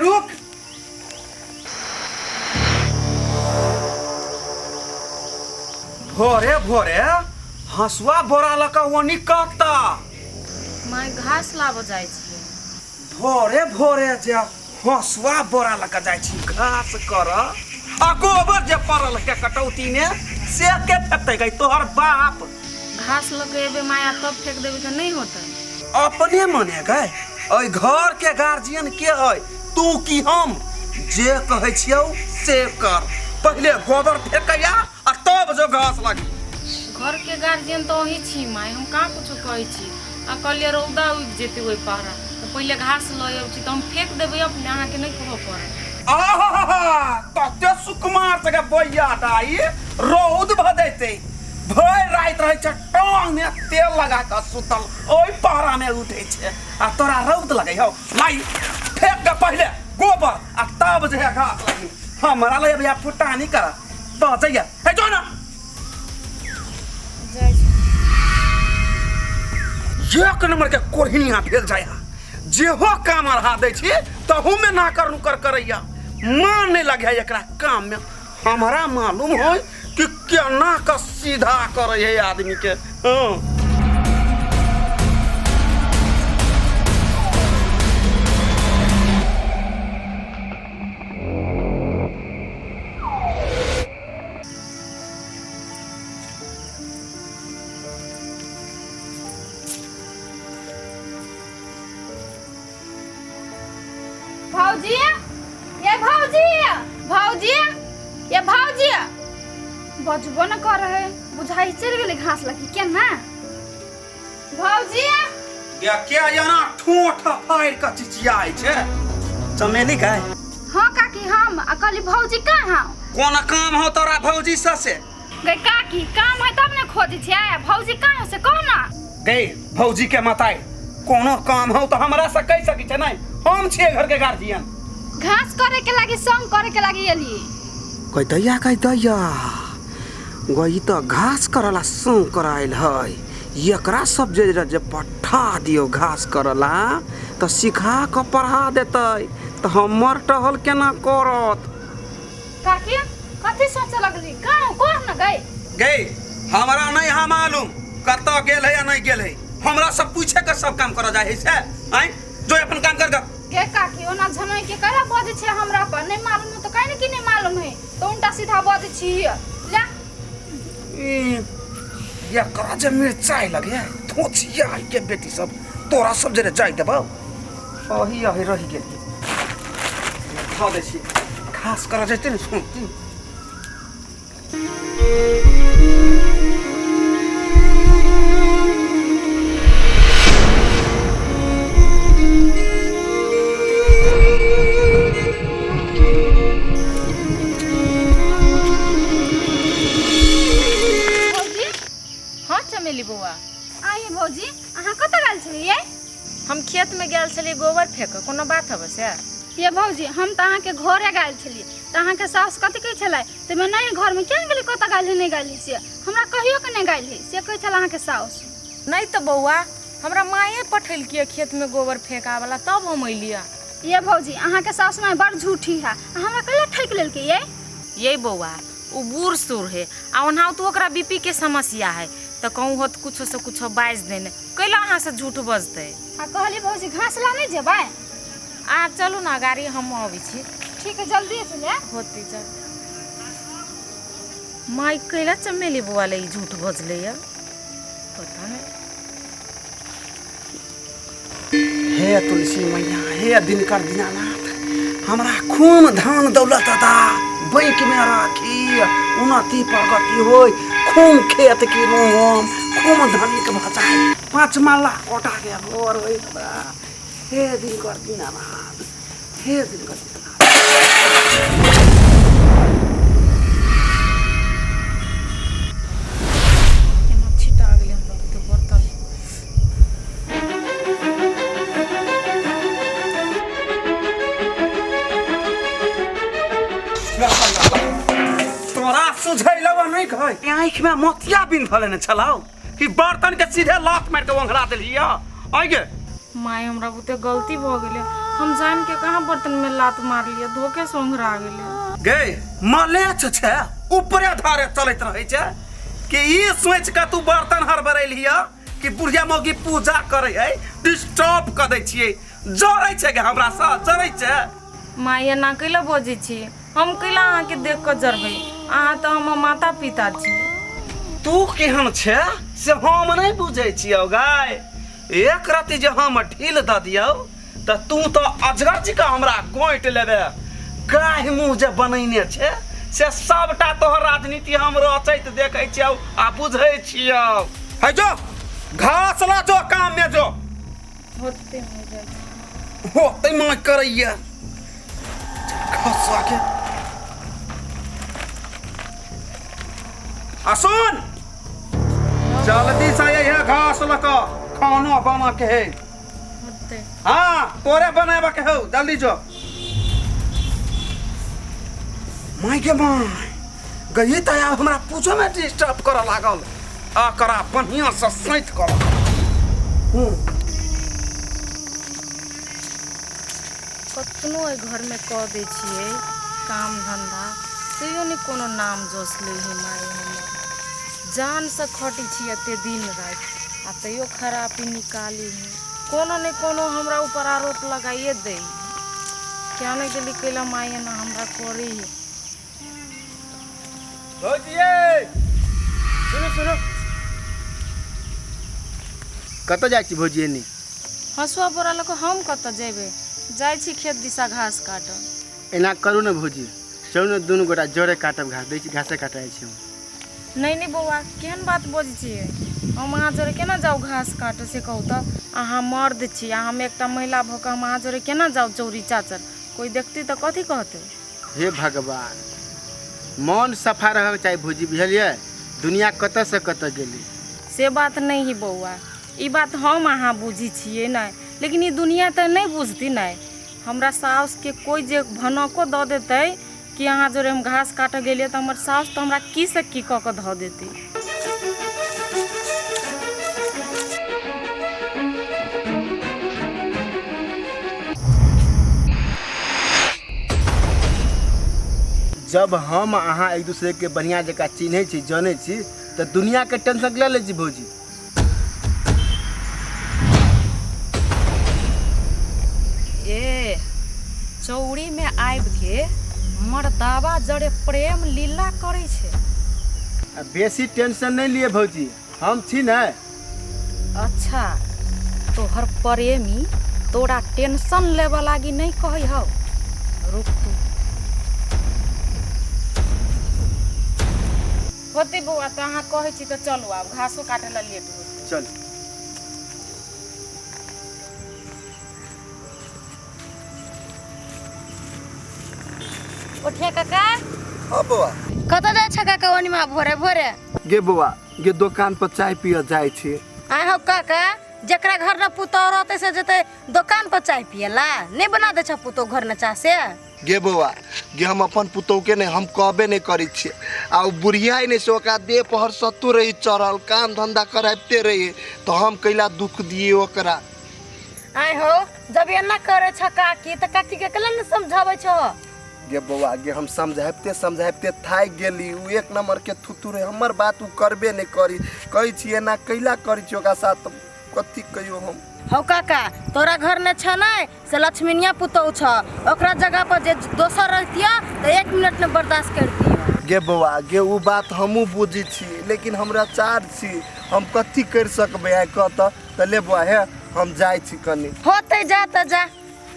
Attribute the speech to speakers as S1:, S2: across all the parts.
S1: रुक भोरे भोरे हंसुआ बोरा लऽ कऽ ओनी कतऽ
S2: माय घास लाबऽ जाइ छियै
S1: भोरे भोरे जे हंसुआ बोरा लऽ कऽ जाइ छी घास करऽ आ गोबर जे पड़ल है कटौती मे से के फेकतै गई तोहर बाप
S2: घास लऽ के एबै माया तब फेंक देबै तऽ नहि होतै
S1: अपने मने गए एहि घर के गार्जियन के है तू की हम जे कहै छियौ से कर पहिले गोबर फेकैया आ तब जो घास लगी
S2: घर के गार्जियन तऽ अहीं छी माय हम कहाँ कुछो कहै छी आ कहलियै रौदा उगि जेतै ओहि पारा तऽ पहिले घास लऽ अबै छी तऽ हम फेंक देबै अपने अहाँके नहि कहऽ पड़त
S1: आहा कते सुकुमार सके बइया दाई रौद भऽ जैतै भरि राति रहै छै टांग में तेल लगा कऽ सुतल ओहि पहरा में उठै छै आ तोरा रौद लगै हौ लाई फेंक के पहिले गोबर आ तब जे है घास लगी हमरा लग भैया फुटानी कर बजैया हे जो ना
S2: जाइ छी
S1: एक नंबर के कोढ़िनिया भेल जाय हा जेहो काम अढ़ा दै छी तहू में ना कर नुकर करैया मन नहीं लगे एकरा काम में हमरा मालूम है कि केना का सीधा करे है आदमी के हाँ।
S3: भौजी ये भौजी भौजी ये भौजी बजबो न कर है बुझाई चल गेलै घास लगी केना भौजी
S1: या क्या याना ठोठ फाड़ के चिचियाइ छै चमेली गाय
S3: हाँ काकी हम आ कहली भौजी कहाँ
S1: कोन काम हो तोरा भौजी से
S3: गई काकी काम है तब ने खोजै छियै भौजी कहाँ से कहो ना
S1: गई भौजी के माताई कोनो काम हो तो हमरा से कह सकी छै नहीं हम छियै घर के गार्जियन
S3: घास करे के लागी संग करे के लागी एली
S1: कह दैया कह दैया गई तो घास करला संग करायल है एकरा सब जे जे पठा दियो घास करला तो सिखा के पढ़ा देतै तो हमर टहल केना करत
S3: काकी कथी सोचे लगली गाँव कह न गई
S1: गई हमरा नहीं हा मालूम कतऽ गेल है या नहीं गेल है हमरा सब पूछे के सब काम करऽ जाइ है से आँय जो अपन काम कर ग
S3: गे काकी ओना झमै के कैला बजै छै हमरा पर नहीं मालूम है तो काहे कि नहीं मालूम है तो उल्टा सीधा बजै छी ले
S1: ई, एकरा जे मिरचाइ लगे थोचिया के बेटी सब तोरा सब जरे जाय देबौ अही अही रहि गेल धऽ दै छी घास करऽ जेतै ने सुनती
S3: भौजी
S2: हाँ चमेली बौआ
S3: आइए भौजी अहाँ कतऽ गेल छलियै
S2: हम खेतमे गेल छलियै गोबर फेंकऽ कोनो बात हबे से
S3: ये भौजी हम तऽ अहाँके घरे गेल छलियै तऽ अहाँके साउस कथी कहै छलै तऽ मे नहि घरमे किया नहि गेली कतऽ गेल नहि गेल से हमरा कहियो के नहि गेल से कहै छलै अहाँके साउस
S2: नहि तऽ बौआ हमरा माये पठेलकै खेतमे गोबर फेंकावला तब हम अयलियै
S3: ये भौजी अहाँके साउस माय बड़ झूठी है हमरा कैला ठकि लेलकै ये
S2: ये बौआ ओ बूढ़ सूढ़ है आ ओनाहु तऽ ओकरा बी पी के समस्या है तऽ कहूँ होत कुछो से कुछो बाजि देने कैला अहाँसँ झूठ बजतै
S3: आ कहली भौजी घास ला नहि जेबै
S2: आ चलू ने गाड़ी हम अबै छी
S3: ठीक है जल्दी चले
S2: होती चल माय कैला चमेली बौआ ले ई झूठ बजलै या पता नहि
S1: हे तुलसी मैया हे दिनकर दीनानाथ हमरा खून धान दौलत अदा बैंक में राखी उन्नति प्रगति होय खून खेत कीनू हम खूब धनिक भऽ जाय पाँच माला कोटा के घर होय हमरा हे दिनकर दीनानाथ हे दिनकर दीनानाथ
S2: केना छिटा गेलै हमरा बुते बर्तन
S1: तोरा सुझैलौ नहि कहै आँखिमे मोतिया बिन धऽ लेने छलौ कि बर्तन के सीधे लात मारि के ओंघरा देलियै आइ गे
S2: माय हमरा बुते गलती भऽ गेलै हम जान के कहाँ बर्तन में लात मारलियै धोखे से ओंघरा गेलै
S1: गे मलेच्छ छै ऊपरे धारे चलैत रहै छै कि ई सोच के तू बर्तन हड़बड़ेलही कि बुढ़िया मौगी पूजा करै है डिस्टर्ब कऽ दै छियै जरै छै गे हमरा सँ जरै छै
S2: माँ एना कैला बजै छी हम कैला अहाँके देख कऽ जरबै अहाँ तऽ हमर माता पिता छी
S1: तू केहन छै से हम नहि बुझै छियौ गाय एक रति जे हम ढील दऽ दियौ तऽ तू तऽ अजगर जी हमरा गोंटि लेबे गाय मुँह जे बनैने छै से सबटा तोहर राजनीति हम रचैत देखै छियौ आ बुझै छियौ है जो घास ला जो काम में जो
S2: होते हो जाइ छै
S1: होते माँ करैया खसवा के आ सुन जल्दी से यह घास लऽ कऽ खाना बना के है
S2: होते
S1: हाँ तोरे बनाबे के हौ जल्दी जो माय के माय गई तऽ आब हमरा पूछो में डिस्टर्ब करऽ लागल आ करा बढ़िया से सैत कर
S2: कतनो एहि घरमे कऽ दै छियै काम धन्धा तैयो नहि कोनो नाम जस लै हइ माय हमर जानसँ खटै छी एते दिन राति आ तैयो खरापी निकाली हइ कोनो ने कोनो हमरा ऊपर आरोप लगाइए दै हइ क्या नहि गेली कैला माय एना हमरा करै हइ
S1: भौजिये सुनू सुनू
S4: कतऽ जाइ छी भौजी एनी
S2: हँसुआ बोरा लऽ कऽ हम कतऽ जेबै जाइ छी खेत दिशा घास काटऽ
S4: एना करू ने भौजी चलू ने दुनू गोटा जरे काटब घास दै छी घासे काटऽ जाइ छी हम
S2: नहि नहि बौआ केहन बात बजै छियै हम अहाँ जरे केना जाउ घास काटऽ से कहू तऽ अहाँ मर्द छी आ हम एकटा महिला भऽ कऽ हम अहाँ जरे केना जाउ चौरी चाचर कोइ देखतै तऽ कथी कहतै
S4: हे भगवान मन सफा रहक चाही भौजी बुझलियै दुनिया कतऽसँ कतऽ गेलै
S2: से बात नहि है बौआ ई बात हम अहाँ बुझै छियै नहि लेकिन ई दुनिया तऽ नहि बुझती नहि हमरा साउसके कोइ जे भनको दऽ देतै कि अहाँ जोरे हम घास काटऽ गेलियै तऽ हमर साउस तऽ हमरा की से की कऽ कऽ धऽ देतै
S4: जब हम अहाँ एक दूसरेके बढ़िआँ जकाँ चिन्है छी जनै छी तऽ दुनिआके टेंशन लऽ लै छी भौजी
S2: ए चौरीमे आबिके मर्दाबा जरे प्रेम लीला करै छै
S4: आ बेसी टेंशन नहि लिअ भौजी हम छी ने
S2: अच्छा तोहर प्रेमी तोरा टेंशन लेबऽ लागी नहि कहै हौ रुक तू होतै बौआ तऽ अहाँ कहै छी तऽ चलू आब घासो काटै लए लेट होतै
S4: चल
S3: उठिए काका
S5: हाँ बौआ
S3: कतऽ जाइ छै काका ओनिमा भोरे भोरे
S5: गे बौआ गे दोकान पर चाय पियऽ जाइ छी
S3: आइ हो काका जकरा घर न पुतोह रहतै से जेतै दोकान पर चाय पियला नहि बना दै छ पुतोह घर न चाह से
S5: गे बौआ गे हम अपन पुतोहके नहि हम कहबे नहि करै छियै आ ओ बुढ़िया नहि से ओकरा देह पहर सत्तू रही चढ़ल काम धंधा कराबिते रही तऽ हम कैला दुख दियै ओकरा
S3: आइ हो जब एना करे छ काकी तऽ काकी के केला ने समझाबै छ
S5: गे बौआ गे हम समझाबिते समझाबिते थाकि गेली ओ एक नंबर के थुथु रहे हमर बात ओ करबे नहि करी कहै छी एना कैला करै छी ओकरा साथ कथी कहियो हम
S3: हौ काका तोरा घर ने छ नै से लक्ष्मीनिया पुतोह छ ओकरा जगह पर जे दोसर रहतिय तऽ एक मिनट ने बर्दाश्त करतिय
S5: गे बौआ गे ओ बात हमहूँ बुझै छी लेकिन हमरा चार छी हम कथी करि सकबै आइ कह तऽ तऽ ले बौआ हे हम जाइ छी कनी
S3: होतै जा तऽ जा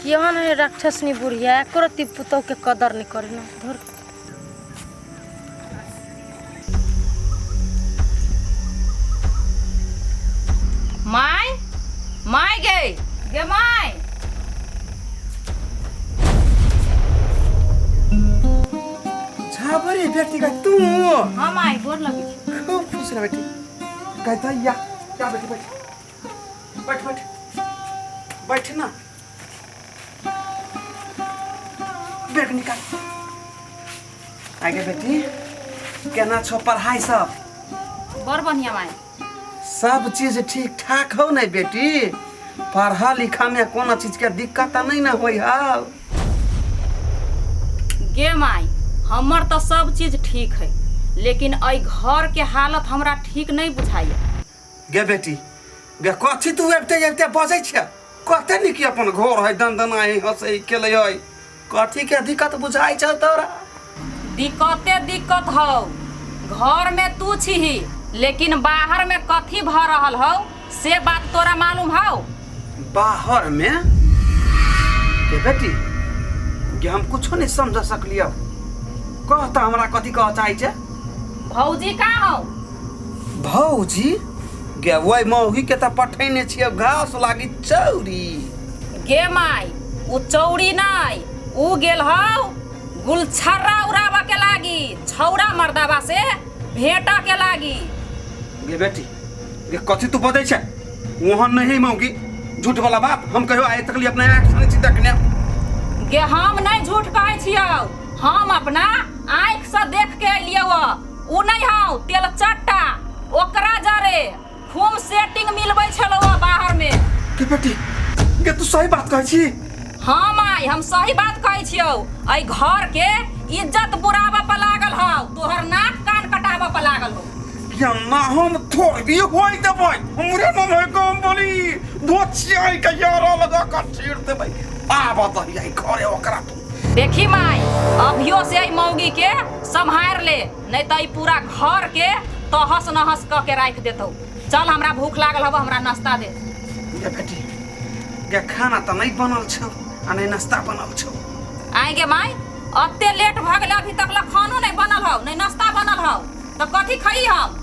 S3: केहन है राक्षसनी बुढ़िया एको रत्ती पुतोह के कदर नहीं करे ना धुर
S2: माय माय गे गे माय
S1: झाबरी बेटी का तू
S2: हाँ माय गोर लगै छी
S1: खूब खुश रह बेटी कहता या या बेटी बैठ बैठ बैठ बैठ ना बैग निकाल आगे बेटी केना छो पढ़ाई सब
S2: बड़ बढ़िया माय
S1: सब चीज ठीक ठाक हो ने बेटी पढ़ा लिखा में कोनो चीज के दिक्कत नहीं ना होई हौ।
S2: गे माई, हमर तऽ सब चीज ठीक है, लेकिन एहि घर के हालत हमरा ठीक नहीं बुझाइए।
S1: गे बेटी गे, कथी तू अबिते अबिते बजै छै? कते नीक अपन घर है, दनदना है, हंसै खेलै है, कथी के दिक्कत बुझाइ छौ तोरा?
S2: दिक्कते दिक्कत हौ। घर में तू छिही, लेकिन बाहर में कथी भ रहल हौ से बात तोरा मालूम हौ?
S1: बाहर में? गे बेटी गे, हम कुछो नहीं समझ सकलियौ, कह तऽ हमरा कथी कह चाहै छै?
S2: भौजी का हौ?
S1: भौजी गे, ओहि मौगी के तऽ पठेने छियै घास लागी चौरी।
S2: गे माई, उ चौरी नहीं, उ गेल हौ गुलछर्रा उड़ाबऽ के लागी, छौरा मर्दाबा से भेंट के लागी।
S1: गे बेटी गे, कथी तू बजै छै? ओहन नहीं मौगी, झूठ वाला बात हम कहियो आइ तक अपना आँख से नहीं छी देखने।
S2: गे हम नहीं झूठ कहै छियौ, हम अपना आँखि से देख के एलियौ। उ नहीं हौ तेल चट्टा, ओकरा जरे खूब सेटिंग मिलबै छलौ बाहर में।
S1: गे बेटी गे, तू सही बात कहै छी?
S2: हाँ माई, हम सही बात कहै छियौ। एहि घर के इज्जत बुराबऽ पर लागल हौ, तोहर नाक कान कटाबऽ पर लागल हौ।
S1: या ना हम थोड़बी होय देबै, हमरे मन है कम बोली धोचियाई के यारा लगा कर चीर देबै। आब दही घरे ओकरा तू।
S2: देखी माई, अभियो से एहि मौगी के सम्हार ले, नहीं तो ई पूरा घर के तहस नहस कऽ के राखि देतौ। चल, हमरा भूख लागल हब, हमरा नाश्ता दे।
S1: गे बेटी गे, खाना तऽ नहीं बनल छौ आ नहीं नाश्ता बनल छौ।
S2: आएंगे माई, अते लेट भऽ गेलै, अभी तक ला खानो नहीं बनल हौ, नहीं नाश्ता बनल हौ, तऽ कथी खई हम?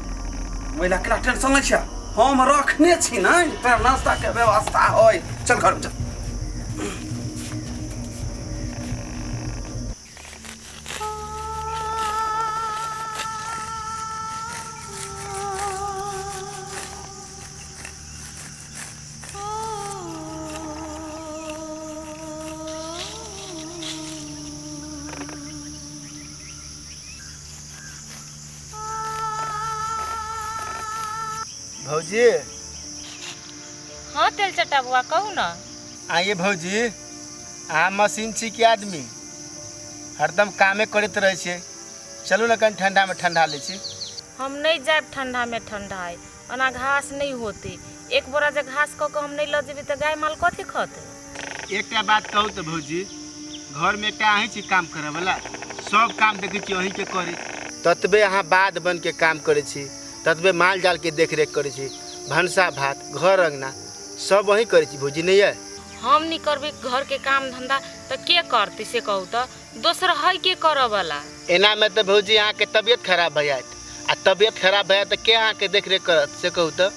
S1: ओहि लए केला टेंशन नहि छै, हम रखने छी ने तोरा नाश्ता के व्यवस्था होय। चल घर में चल।
S4: भौजी।
S2: हाँ तेल चटा बुआ, कहू ना।
S4: आइए भौजी, अहाँ मशीन छी कि आदमी? हरदम कामे करैत रहै छियै। चलू ने कनि ठंडा में ठंडा लै छी।
S2: हम नहीं जायब ठंडा में ठंडा है, ओना घास नहीं होते। एक बोरा जे घास कऽ के हम नहीं लऽ जेबै तऽ गाय माल कथी खतै?
S4: एकटा बात कहू तऽ भौजी, घरमे एकटा अहीं छी काम करैवला? सब काम देखै छी अहीँके करै। ततबे अहाँ बाध बनके काम करै छी, ततबे माल जालके देखरेख करै छी, भनसा भात घर अङ्गना सब अहीं करै छी भौजी, नहि ये?
S2: हम नहीं करबै घर के काम धंधा तऽ के करतै से कहू तऽ? दोसर है के करऽ वाला?
S4: एनामे तऽ भौजी अहाँके तबियत खराब भऽ जायत, आ तबियत खराब भऽ जायत तऽ के अहाँके देखरेख करत से कहू तऽ?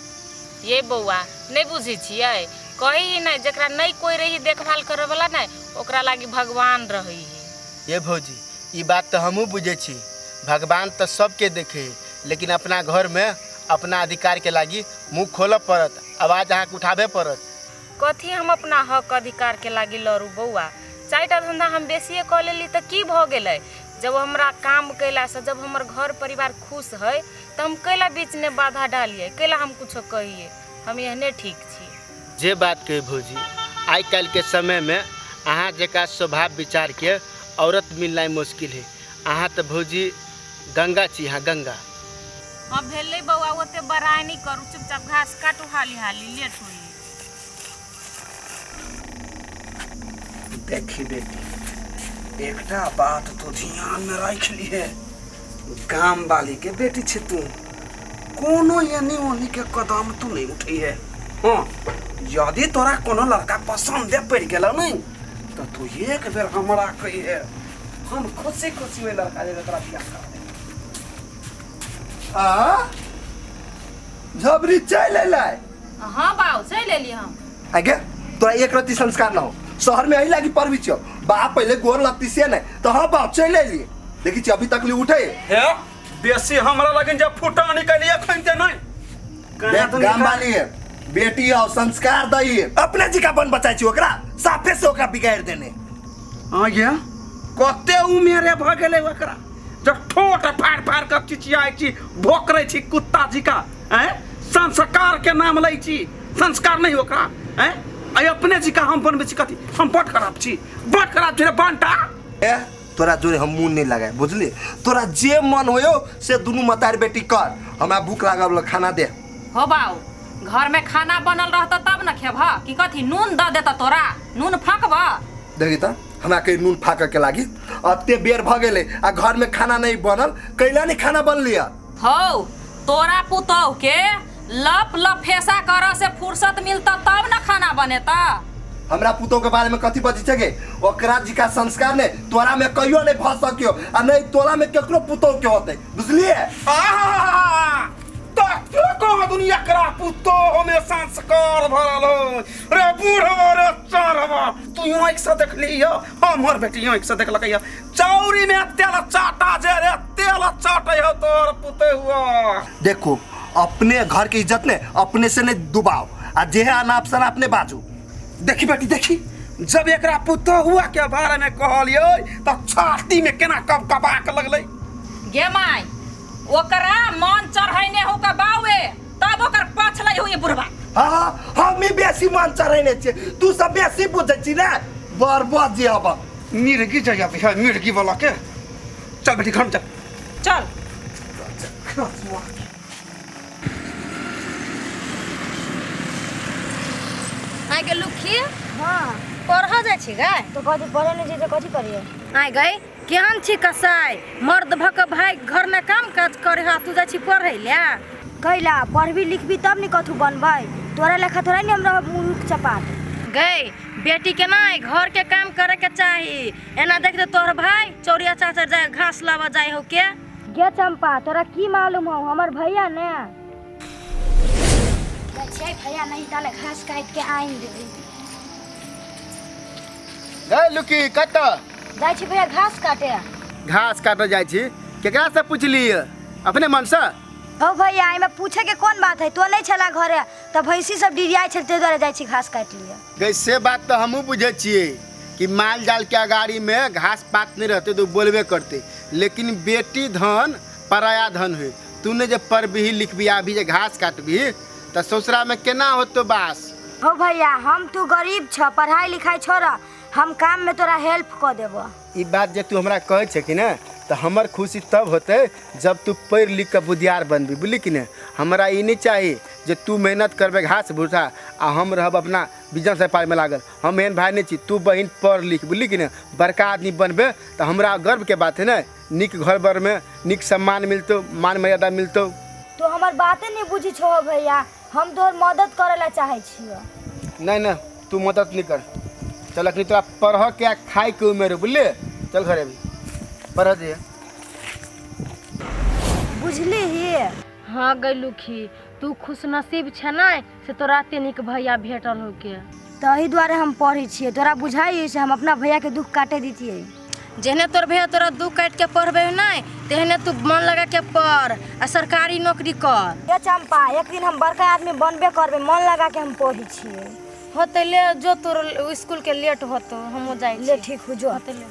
S2: ये बौआ, नहीं बुझै छियै? कही नहि, जकरा नहीं कोई रही देखभाल करऽ वाला नहि, ओकरा लागी भगवान रहै है।
S4: ये भौजी, ई बात तऽ हमहूँ बुझै छी, भगवान तऽ सबके देखै है, लेकिन अपना घरमे अपना अधिकारके लागी मुँह खोलऽ पड़त, आवाज अहाँके उठाबे पड़त।
S2: कथी हम अपना हक अधिकार के लागी लड़ू बौआ? चारिटा धंधा हम बेसिए कऽ लेली तऽ की भऽ गेलै? जब हमरा काम कयलासँ जब हमर घर परिवार खुश है तऽ हम कैला बीचमे बाधा डालियै, कैला हम कुछो कहियै? हम एहने ठीक छी।
S4: जे बात कही भौजी, आइ काल्हिके समयमे अहाँ जकाँ स्वभाव विचारके औरत मिलनाइ मुश्किल है। अहाँ तऽ भौजी गंगा छी, अहाँ गंगा।
S2: हाँ भेलै बौआ, ओते बड़ाइ नहि करू, चुपचाप घास काटू हाली हाली, लेट होइए।
S1: देखी बेटी, एकटा बात तू ध्यान में राखि लिहे, गाम वाली के बेटी छे तू, कोनो एनी ओनी के कदम तू नहीं उठी है। हाँ, यदि तोरा कोनो लड़का पसंद पड़ गेलो नहीं तो तू एक बेर हमरा कहिहे, हम खुशी खुशी ओहि लड़का जे तोरा बियाह करा देब।
S5: आ झबरी चलि अयलै?
S2: हाँ बाउ, चलि एली हम।
S5: आगे तोरा एक रत्ती संस्कार न हो, शहर में अही लागी पढ़बी छियो, बाप पहले गोर लगती से नहीं तो हाँ बाप चलि अयली। देखी छी अभी तक ले उठे
S1: हे बेसी हमरा लगन जब फुटा निकलिए अखन ते नहीं।
S5: देख, गाम वाली है बेटी हो, संस्कार दही अपने जी का बन बचाई छी, ओकरा साफे से ओकरा बिगाड़ देने।
S1: हाँ ये कते उमेरे भ गेलै ओकरा, जब ठोट फाड़ फाड़ के चिचियाइ छी, भोकरै छी कुत्ता जी का, हैं संस्कार के नाम लै छी, संस्कार नहीं ओकरा। हैं आई अपने जी का हम बनबै छी कथी हम बड खराब छी बड खराब छी रे बंटा।
S5: ए तोरा जोरे हम मुँह नहीं लगाए बुझली, तोरा जे मन होयो से दुनू मतार बेटी कर, हमरा भूख लागल खाना दे।
S6: हो बाऊ घर में खाना बनल रहता तब न खेबह कि कथी नून द देता तोरा, नून फाकब?
S5: देखी त हमरा के नून फाक के लागी, अते बेर भ गेलै आ घर में खाना नहीं बनल, कैला नहीं खाना बनलिया?
S6: हौ तोरा पुतोह के लप लफेसा कर से फुर्सत मिलता तब न खाना बनेता।
S5: हमरा पुतोह के बारे में कथी बजी छे गे? ओकरा जी का संस्कार ने तोरा में कहियो नहीं भ सकियो आ नहीं तोरा में केकरो पुतोह के होते, बुझलिए?
S1: आहा तो को दुनिया करा पुतोह में संस्कार भरल हो रे बूढ़वा रे चढ़वा, तू यहाँ एक से देख लियो हमर बेटी यहाँ एक से देखलक या चौरी में तेल चाटा जे रे तेल चाटे हो तोर पुतोह।
S5: देखो अपने घर के इज्जत ने अपने से नहीं डुबाओ आ जे है अनाप शनाप अपने बाजू।
S1: देखी बेटी देखी जब एकरा पुतोह हुआ के बारे में कहलियो त छाती में केना कब कबा के लगलै।
S6: गे माई ओकरा मन चढ़ैने हो का बावे तब ओकर पछलै हो ये बुढ़वा।
S5: हाँ हम ही बेसी मन चढ़ैने छियै, तू सब बेसी बुझै छी ने बर्बाद जे अब
S1: मिर्गी जइया है मिर्गी वाला के। चल बेटी घर में चल
S6: चल। आइ गे लुखी।
S3: हाँ
S6: पढ़ जाइ छी गै?
S3: तो कथी पढ़े नहीं छी तो कथी करिए?
S6: आइ गै केहन छी कसाई मर्द भक भाई घर में काम काज करे हा तू जाइ छी पढ़ै ले?
S3: कैला पढ़बी लिखबी तब ने कथू बनबै, तोरा लेखा थोड़ा ने हमरा मुँह चपाट।
S6: गै बेटी के ना घर के काम करे के चाही, एना देख दे तोहर भाई चौरिया चाचर जाए घास लावा जाए हो के।
S3: गे चंपा तोरा की मालूम हो हमर भैया ने भैया नहीं ताले घास काट के आइन देबै।
S4: गै लुकी कत
S3: जाइ छी भैया घास काटे?
S4: घास काटे जाइ छी केकरा से पुछली अपने मन से?
S3: हो भैया एहिमे पूछे के कोन बात है, तो नहीं छला घरे त भैंसी सब डिरियाइ छल ताहि दुआरे जाइ छी घास काटि लिअ।
S4: गै से बात तो हमहूँ बुझै छियै कि माल जाल के अगाड़ी में घास पात नहीं रहते तो बोलबे करते, लेकिन बेटी धन पराया धन है, तू ने जे पढ़बही लिखबी आबी जे घास काटबी तो ससुरा में केना होतो बास।
S3: हो भैया हम तू गरीब छ पढ़ाई लिखाई छोड़ हम काम में तोरा हेल्प क देबो।
S4: ई बात जे तू हमरा कहै छे कि ने तो हमर खुशी तब होते जब तू पढ़ लिख के बुधियार बनबी, बुझली कि ने? हमरा ई नहीं चाहिए जे तू मेहनत करबे घास भूसा आ हम रहब अपना बिजनेस व्यापार में लागल। हम एहन भाई नहीं छी, तू बहिन पढ़ लिख बुझली कि ने बड़का आदमी बनबे तो हमरा गर्व के बात है ने, निक घर बर में निक सम्मान मिलतो मान मर्यादा मिलतो।
S3: तो हमर बाते नहीं बुझी छो भैया, हम तोहर मदद करे ला चाहे छियो।
S4: नहीं नहीं तू मदद नहीं कर, चल अखनी तोरा पढ़ के खाए के उम्र बुझले, चल घरे भी पढ़ दे।
S3: बुझली ही?
S2: हाँ गै लुखी तू खुशनसीब छे ना से तोरा एते नीक भैया भेटल हो के,
S3: तही दुआरे हम पढ़ै छियै। तोरा बुझाइ से हम अपना भैया के दुख काटे दितियै?
S2: जेहने तोर भैया तोरा दुख काटि के पढ़बे नहीं तेहने तू मन लगा के पढ़ आ सरकारी नौकरी कर।
S3: ये चंपा एक दिन हम बड़का आदमी बनबे करबे, मन लगा के हम पढ़ै छियै।
S2: होते ले जो तोर स्कूल के लेट होतो हमहूँ जाइ
S3: ले ठीक हो जो।
S2: होते ले।